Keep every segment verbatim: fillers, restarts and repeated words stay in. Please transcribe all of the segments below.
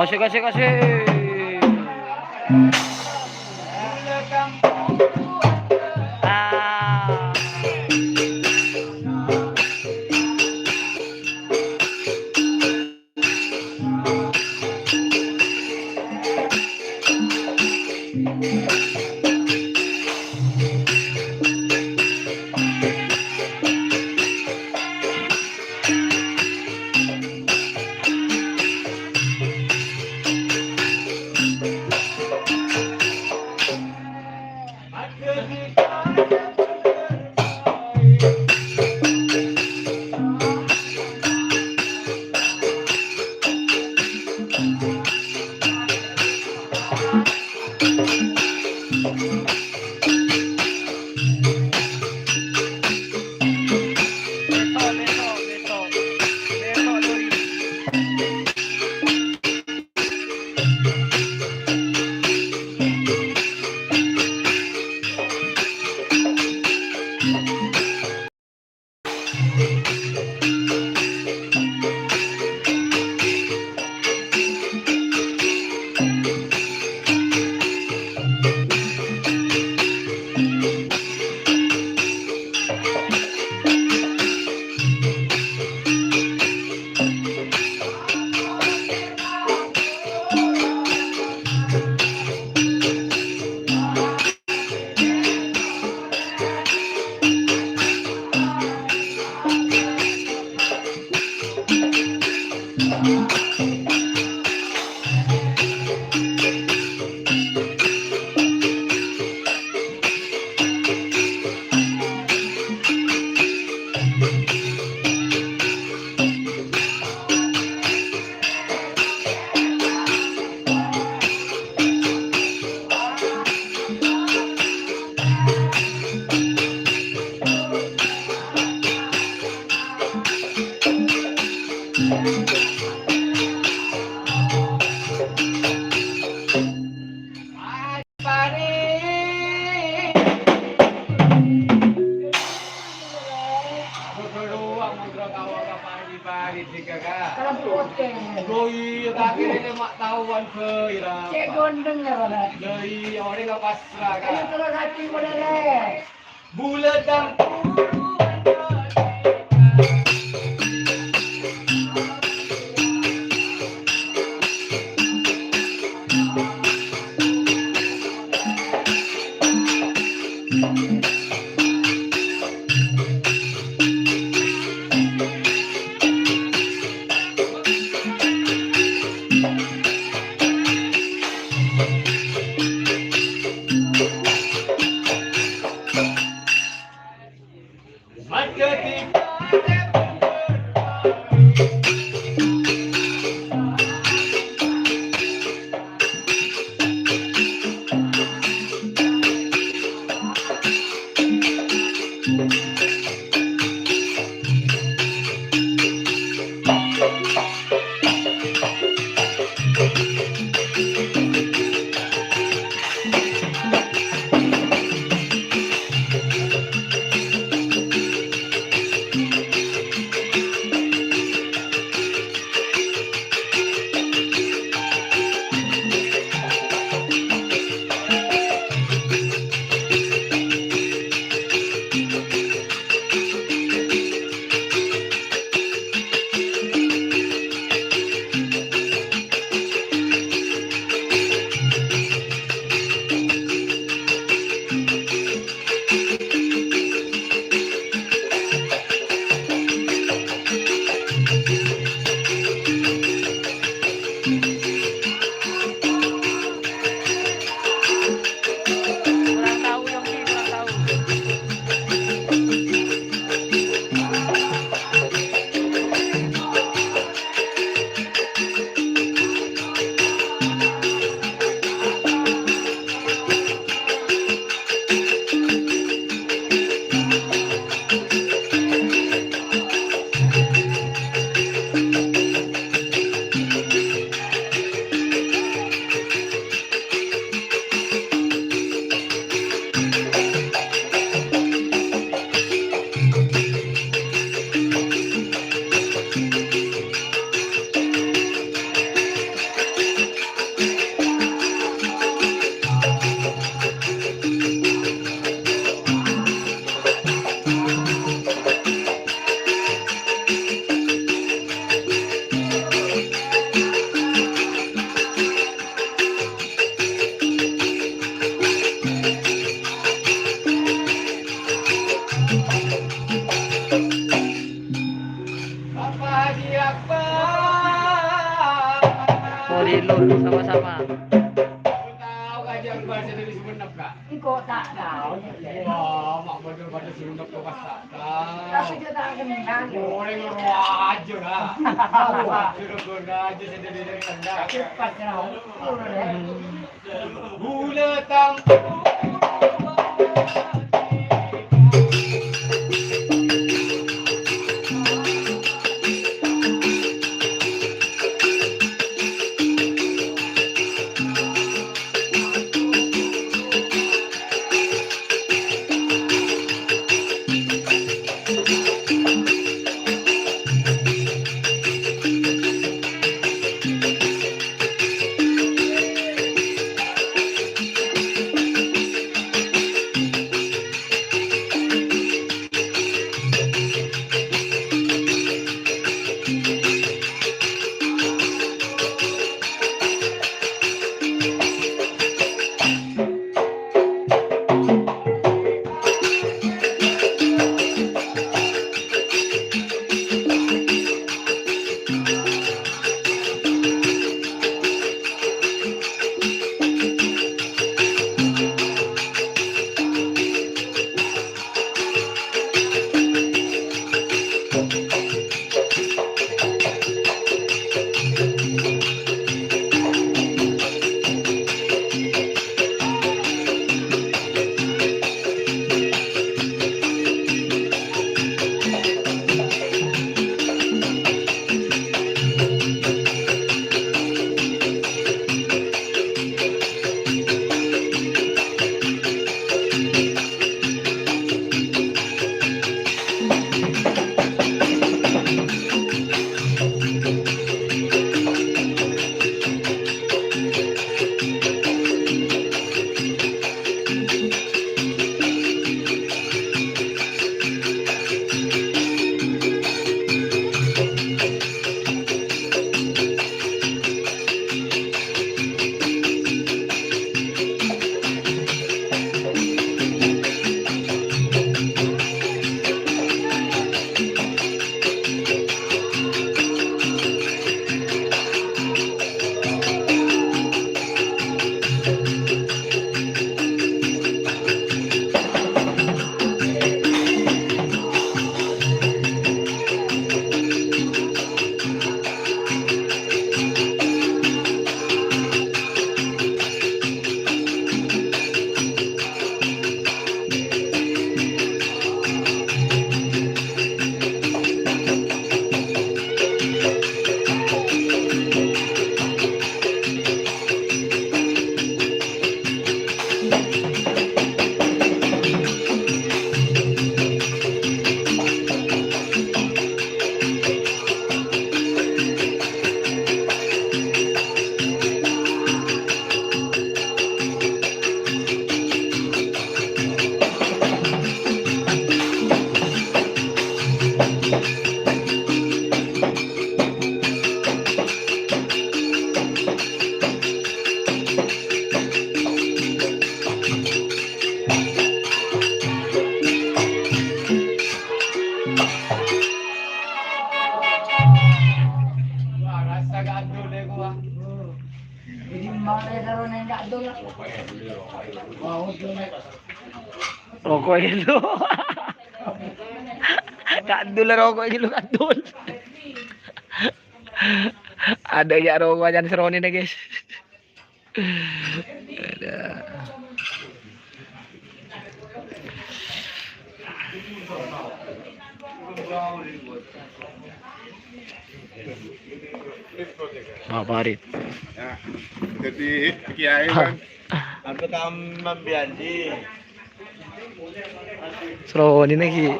Asik, asik, asik. Ah. Lho iyâ, kakè rèya ma' taowan bhâi, ra. Cè' gondeng, ra. Lho iyâ, orèngnga pasra, Ka'. Bulâ dâmpuru. Apa? Tao kajâ' bahasa dari Sumenep, Kak? Engko' ta' tao. Wah, mak bâdâ-bâdâ Sumenep kok pas ta' tao. Tapi dia tak kenal. Orèng Raja, Kak. Suruh gua aja saya dari Kendal. Pas kenal. Gula tampung. Roko' ghâllu. Ka'dul roko' ghâllu, ka'dul. Adâ' yâ roko' ajân Sroni nè, guys. Adâ'. Apa, Rit? Ya, jadi kiai kan. Apa kamu mambianji? Sroni nè ghi'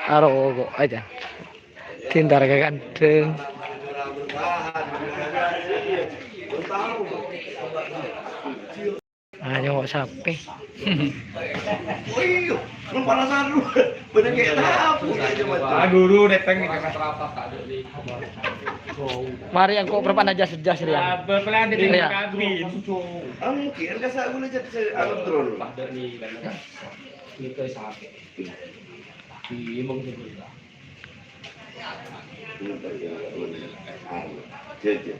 aroko' ajân. Dintar ka kandhâng. Ah, nyongo' sapè. Oh, iya, lu panasan lu. Bener kayak tahu aja, Mas. Ah, dulu datang nih, kakak. Mari engko' perpan aja sejas, Rian. Ah, berpelan di Iya. Kabin. Ah, mungkin ka sa' guna jadi alat drone. Jajan.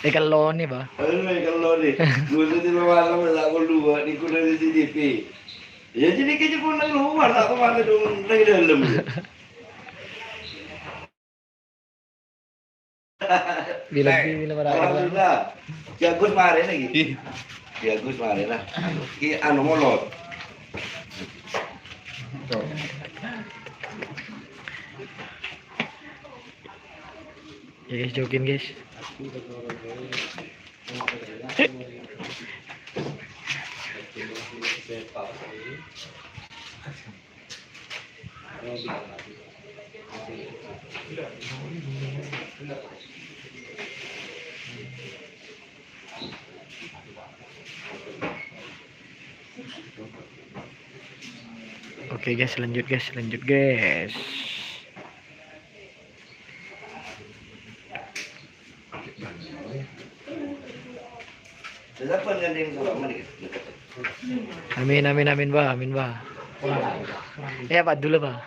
Èkellonè, Bah. Anu, èkellonè. Dulu di malam, la kollu, Bah, niku nang C C T V. Ya, jadi kèya pon nang luar, ta' kemana dong, nang dalam. Bila, eh, bila marah. Alhamdulillah. Ki Agus marè lagi. Ih. Ki Agus marè lah. Ki anu molor. Ya, guys, jokin, guys. Oke, guys, lanjut, guys, lanjut, guys. Amin, amin, amin, Bah, amin, Bah. Ya, Pak, dulu, Bah.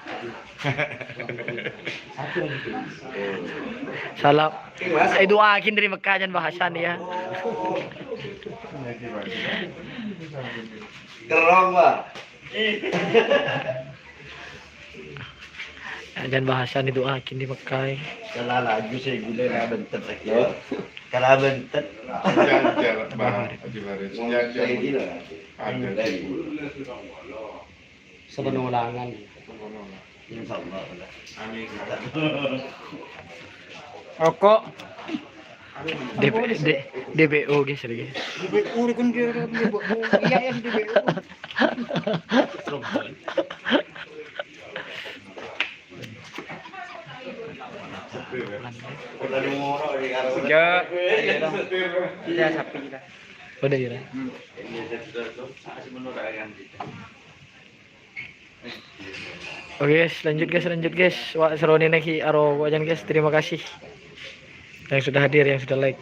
Salam. Eh, du'aakin dâri Mekkah, jân Bah Hasan, ya. Kerong, Bah. Jân Bah Hasan, du'aakin dâri Mekkah. Kala laju sè ghulâ la bentet lagi. Kala bentet. Jân, jân, Bah Haji Farid. Jân, jân. Ada. Sepengulangan. Insyaallah. Amin. Rokok. D P, D-, D P O, guys, lagi. D P O kan dia, dia, dia, iya, ya, D P O. Ya. Kita sapi kita. Udah, ya. Oke, guys, lanjut, guys, lanjut, guys. Wa' seronè lagi aro wajan, guys. Terima kasih yang sudah hadir, yang sudah like.